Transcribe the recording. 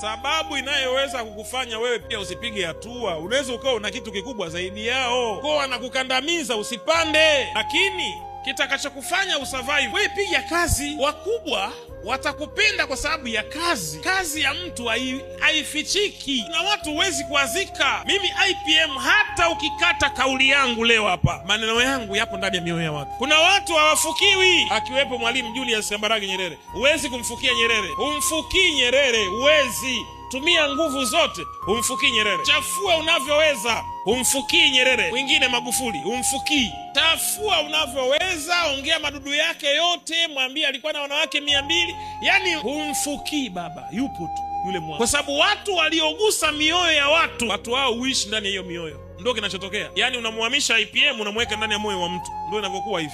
Sababu inayoweza kukufanya wewe pia usipige hatua, unaweza ukawa una kitu kikubwa zaidi yao, kwa wanakukandamiza usipande, lakini kitakachokufanya usurvive, wewe piga kazi. Wakubwa watakupenda kwa sababu ya kazi. Kazi ya mtu haifichiki, na watu huwezi kuwazika. Mimi IPM, hata ukikata kauli yangu leo hapa, maneno yangu yapo ndani ya mioyo ya watu. Kuna watu hawafukiwi, akiwepo Mwalimu Julius Kambarage Nyerere. Huwezi kumfukia Nyerere, humfukii Nyerere, huwezi tumia nguvu zote, humfukii Nyerere. Chafua unavyoweza, humfukii Nyerere. Mwingine Magufuli, humfukii. Chafua unavyoweza, ongea madudu yake yote, mwambie alikuwa na wanawake 200, yani humfukii baba, yupo tu yule mwana, kwa sababu watu waliogusa mioyo ya watu, watu hao huishi ndani ya hiyo mioyo. Ndio kinachotokea, yaani unamhamisha IPM unamweka ndani ya moyo wa mtu, ndio inavyokuwa hivi.